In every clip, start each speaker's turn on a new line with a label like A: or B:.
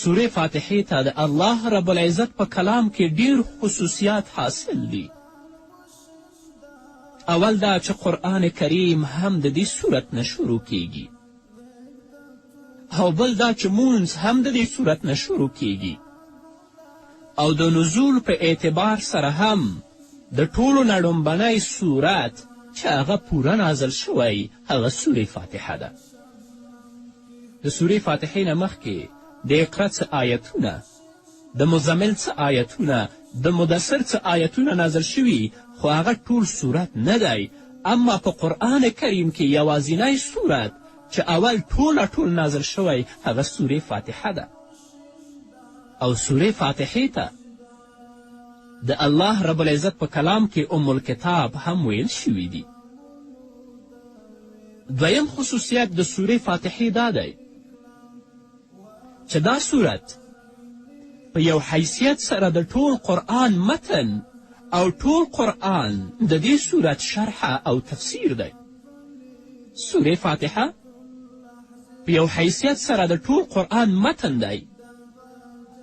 A: سورې فاتحې ته د الله رب العزت په کلام کې ډیر خصوصیات حاصل دي. اول دا چې قرآن کریم هم د دې سورت نه شروع کیږي، او بل دا چې مونځ هم د دې سورت نه شروع کیږي، او د نزول په اعتبار سره هم د ټولو نه ړومبنی سورت چې هغه پوره نازل شوی هغه سورې فاتحه ده. د سورې فاتحې نه مخکې د اقرا څه آیتونه، د مزمل څه آیتونه، د مدثر څه آیتونه نازل شوي، خو هغه ټول سورت نه دی. اما په قرآن کریم کې یوازینی سورت چې اول ټوله ټول نازل شوی هغه سورې فاتحه ده. او سورې فاتحې ته د الله رب العزت په کلام کې ام الکتاب هم ویل شوي دي. دویم خصوصیت د سورې فاتحې دا دی چې دا سورت په یو حیثیت سره د ټول قرآن متن او ټول قرآن د دې سورت شرحه او تفسیر دی. سورې فاتحه په یو حیثیت سره د ټول قرآن متن دی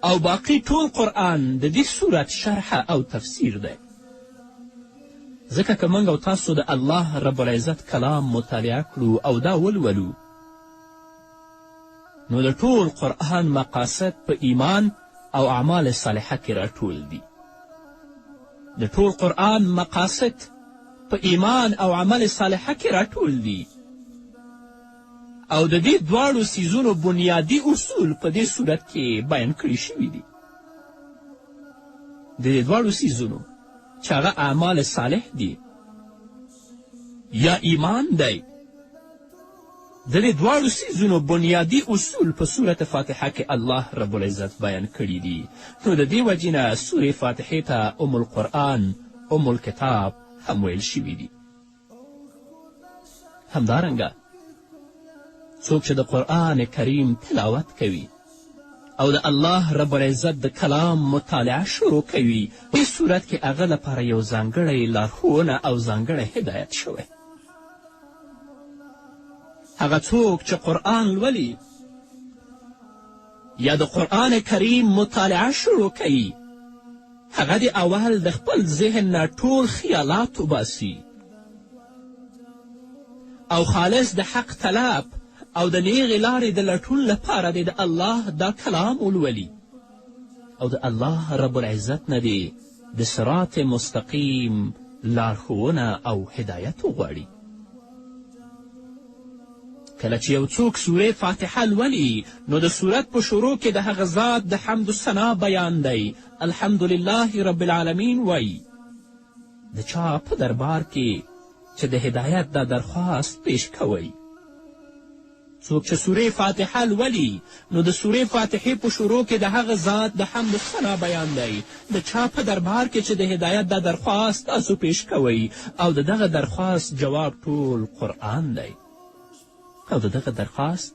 A: او باقی ټول قرآن د دې سورت شرحه او تفسیر دی. ځکه که موږ او تاسو د الله رب العزت کلام مطالعه کړو او دا ولولو، نو د ټول قرآن مقاصد په ایمان او اعمال صالحه کې راټول دي. د ټول قرآن مقاصد په ایمان او عمل صالحه کې راټول دي، او د دې دواړو څیزونو بنیادي اصول په دې صورت کې بیان کړي شوي دي. د دې دواړو څیزونو چې هغه اعمال صالح دي یا ایمان دی، د دې دواړو څیزونو بنیادي اصول په سورت فاتحه کې الله رب العزت بیان کړي دي. نو د دې وجې نه سورې فاتحې ته ام القرآن، ام الکتاب هم ویل شوي دي. همدارنګه څوک چې د قرآن کریم تلاوت کوي او د الله رب العزت د کلام مطالعه شروع کوي، په دې صورت کې هغه لپاره یو ځانګړی لارښوونه او ځانګړی هدایت شوی. هغه څوک چې قرآن لولي یا د قرآن کریم مطالعه شروع کوي، هغه دې اول د خپل ذهن نه ټول خیالات وباسي او خالص د حق طلب او د نیغې لارې د لټون لپاره دې د الله دا کلام ولولي او د الله رب العزت نه دې د صراط مستقیم لارښوونه او هدایت وغواړي. کله چې یو څوک سورې فاتحه لولي، نو د سورت په شروع کې د هغه ذات د حمد و ثنا بیان دی، الحمدلله رب العالمین وایي. د چا په دربار کې چې د هدایت دا درخواست پیش کوئ. څوک چې سورې فاتحه لولي، نو د سورې فاتحې په شروع کې د هغه ذات د حمد و ثنا بیان دی، د چا په دربار کې چې د هدایت دا درخواست تاسو پیش کوئ، او د دغه درخواست جواب ټول قرآن دی. او د دغه درخواست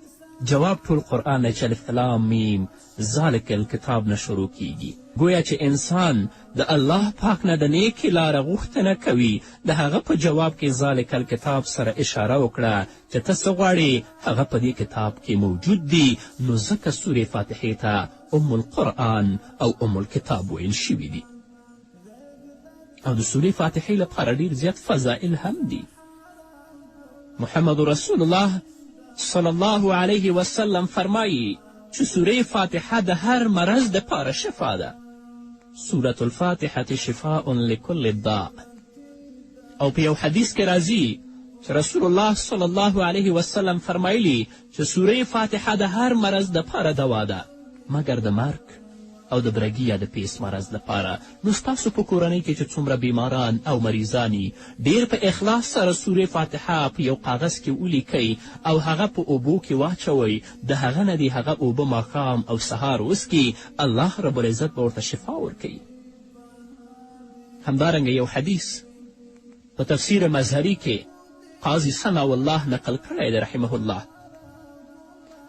A: جواب ټول قرآن دی چې الف لام میم ذلک الکتاب نه شروع کیږي. ګویا چې انسان د الله پاک نه د نیکې لاره غوښتنه کوي، د هغه په جواب کې ذلک الکتاب سره اشاره وکړه چې ته څه غواړې هغه په دې کتاب کې موجود دي. نو ځکه سورې فاتحې ته ام القرآن او ام الکتاب ویل شوي دي. او د سورې فاتحې لپاره ډیر زیات فضائل هم دي. محمد رسول الله صلی الله علیه وسلم فرمایي چې سورې فاتحه د هر مرض دپاره شفا ده. سورة الفاتحة شفاء لکل داء. او په یو حدیث کې راځي چې رسول الله صلی الله علیه وسلم فرمایلي چې سورې فاتحه د هر مرض دپاره دوا ده، مګر د مرګ او د برګي یا د پیس مرض لپاره. نو ستاسو په کورنۍ کې چې څومره بیماران او مریضان یي، ډیر په اخلاص سره سورې فاتحه په یو کاغذ کې ولیکئ او هغه په اوبو کې واچوئ، د هغه نه دې هغه اوبه ماښام او سهار وڅکي، الله رب العزت به ورته شفا ورکوي. همدارنګه یو حدیث په تفسیر مظهري کې قاضي ثناء الله نقل کړی دی رحمه الله،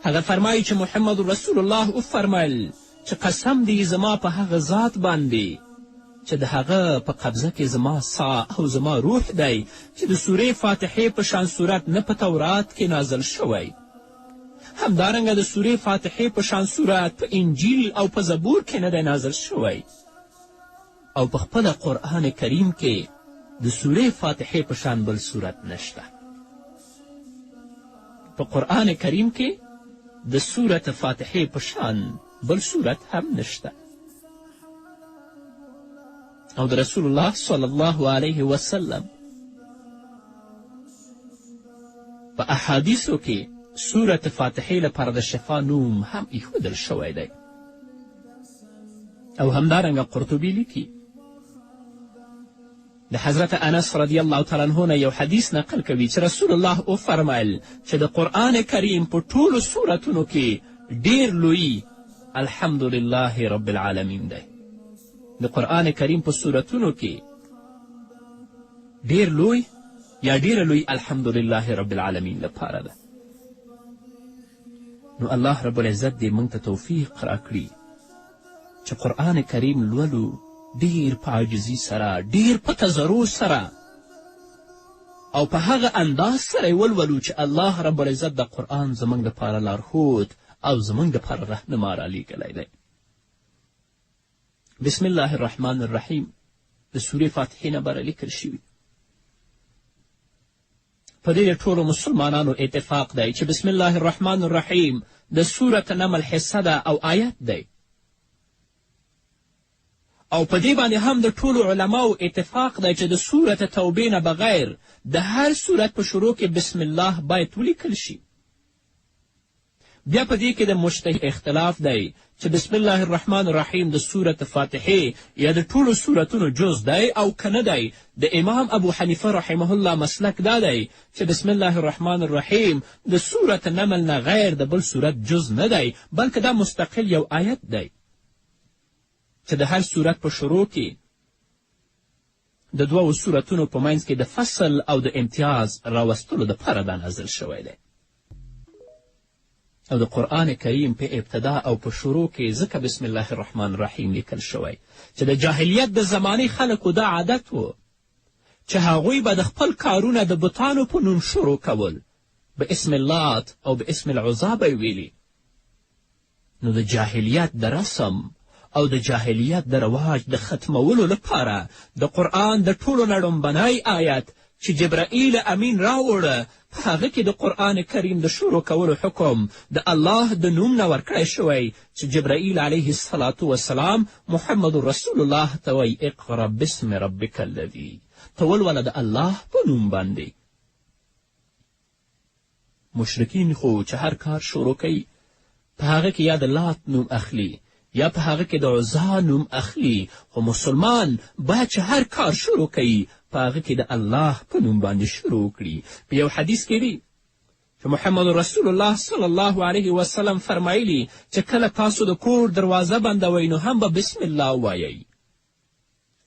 A: هغه فرمایي چې محمد رسول الله وفرمیل چې قسم دی زما په هغه ذات باندې چې د هغه په قبضه کې زما سا او زما روح دی، چې د سورې فاتحې په شان صورت نه په تورات کې نازل شوی همدارنګه د سورې فاتحې په شان سورت په انجیل او په زبور کې نه دی نازل شوی، او په خپله قرآن کریم کې د سورې فاتحې په شان بل سورت نشته. په قرآن کریم کې د سورت فاتحې په شان بل سورت هم نشته. او د رسول الله صلی الله علیه وسلم په احادیثو کې سورت فاتحې لپاره د شفا نوم هم ایښودل شوی دی. او همدارنګه قرطبي لیکي د حضرت انس رضی الله تعالی عنه نه یو حدیث نقل کوي چې رسول الله وفرمیل چې د قرآن کریم په ټولو سورتونو کې ډیر لوی الحمد لله رب العالمین دی. د قرآن کریم په سورتونو کې ډیر لوی یا ډیره لوی الحمد لله رب العالمین لپاره ده. نو الله رب العزت دې موږ ته توفیق راکړي چې قرآن کریم لولو ډیر په عاجزي سره، ډیر په تضرع سره او په هغه انداز سره یې ولولو چې الله رب العزت د قرآن زموږ دپاره لارښود او زموږ دپاره رهنما رالیږلی دی. بسم الله الرحمن الرحیم د سورې فاتحې نه بره لیکل شوي. په دې د ټولو مسلمانانو اتفاق دی چې بسم الله الرحمن الرحیم د سورت نمل حصه ده او آیت دی، او په دې باندې هم د ټولو علماو اتفاق دی چې د سورت توبې نه بغیر د هر سورت په شروع کې بسم الله باید ولیکل شي. بیا په دې کې د مجتهد اختلاف دی چې بسم الله الرحمن الرحیم د سورت فاتحې یا د ټولو سورتونو جز دی او که نه دی. د امام ابو حنیفه رحمه الله مسلک دا دی چې بسم الله الرحمن الرحیم د سورت نمل نه غیر د بل سورت جز نه دی، بلکې دا مستقل یو آیت دی چې د هر سورت په شروع کې د دوو سورتونو په منځ کې د فصل او د امتیاز راوستلو دپاره دا نازل شوی دی. او د قرآن کریم په ابتدا او په شروع کې ځکه بسم الله الرحمن الرحیم لیکل شوی چې د جاهلیت د زمانې خلکو دا عادت و چې هغوی به د خپل کارونه د بتانو په نوم شروع کول، به اسم اللات او به اسم العزا به یې ویلي. نو د جاهلیت د رسم او د جاهلیت د رواج د ختمولو لپاره د قرآن د ټولو نه ړومبنی آیت چې جبرائیل امین راوړه، په هغه کې د قرآن کریم د شروع کولو حکم د الله د نوم نه ورکړی شوی چې جبرائیل علیه الصلاة وسلام محمد رسول الله ته وایي اقرأ باسم ربک الذي، ته ولوله د الله په نوم باندې. مشرکین خو چې هر کار شروع کوي په هغه کې یا د لات نوم اخلي یا په هغه کې د عزا نوم اخلي، خو مسلمان باید چې هر کار شروع کوي په هغه کې د الله په نوم باندې شروع کړي. په یو حدیث کې دي چې محمد رسول الله صلی الله علیه وسلم فرمایلي چې کله تاسو د کور دروازه بندوئ نو هم به بسم الله ووایئ،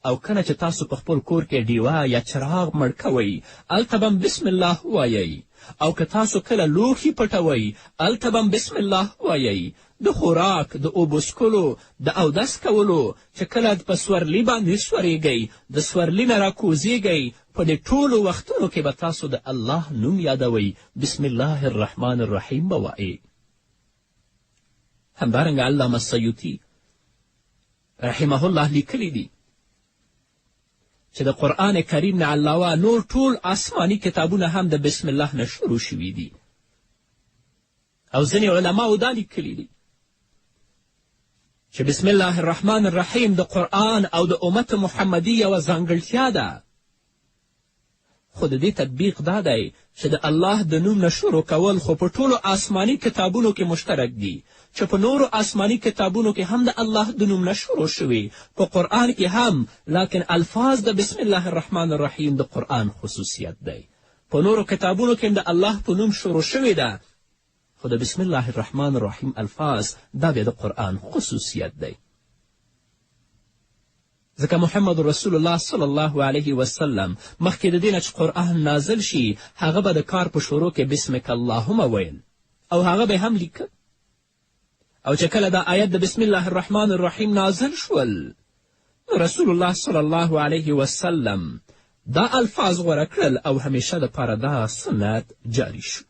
A: او کله چې تاسو په خپل کور کې ډیوه یا چراغ مړ کوئ هلته به هم بسم الله ووایئ، او که تاسو کله لوښي پټوئ هلته به هم بسم الله ووایئ. د خوراک، د اوبو څښلو، د اودس کولو، چې کله په سورلي باندې سورېږئ، د سورلي نه راکوزېږئ، په دې ټولو وختونو کې به تاسو د الله نوم یادوئ، بسم الله الرحمن الرحیم به وایئ. همدارنګه علامه سیوطي رحمه الله لیکلي دي چې د قرآن کریم نه علاوه نور ټول آسماني کتابونه هم د بسم الله نه شروع شوي دي، او ځینې علماو دا لیکلي دي چې بسم الله الرحمن الرحیم د قرآن او د امت محمدي یوه ځانګړتیا ده، خو د دې تطبیق دا دی چې د الله د نوم نه شروع کول خو په ټولو آسماني کتابونو کې مشترک دي، چې په نورو آسماني کتابونو کې هم د الله د نوم نه شروع شوي، په قرآن کې هم، لکن الفاظ د بسم الله الرحمن الرحیم د قرآن خصوصیت دی. په نورو کتابونو کې هم د الله په نوم شروع شوې ده، خو د بسم الله الرحمن الرحیم الفاظ دا بیا د قرآن خصوصیت دی. ځکه محمد رسول الله صلی الله علیه وسلم مخکې د دې نه چې قرآن نازل شي هغه به د کار په شروع کې بسمک اللهم ویل او هغه به هم لیکه، او چې کله دا آیت د بسم الله الرحمن الرحیم نازل شول نو رسول الله صلی الله علیه وسلم دا الفاظ غوره کړل او همیشه دپاره دا سنت جاری شو.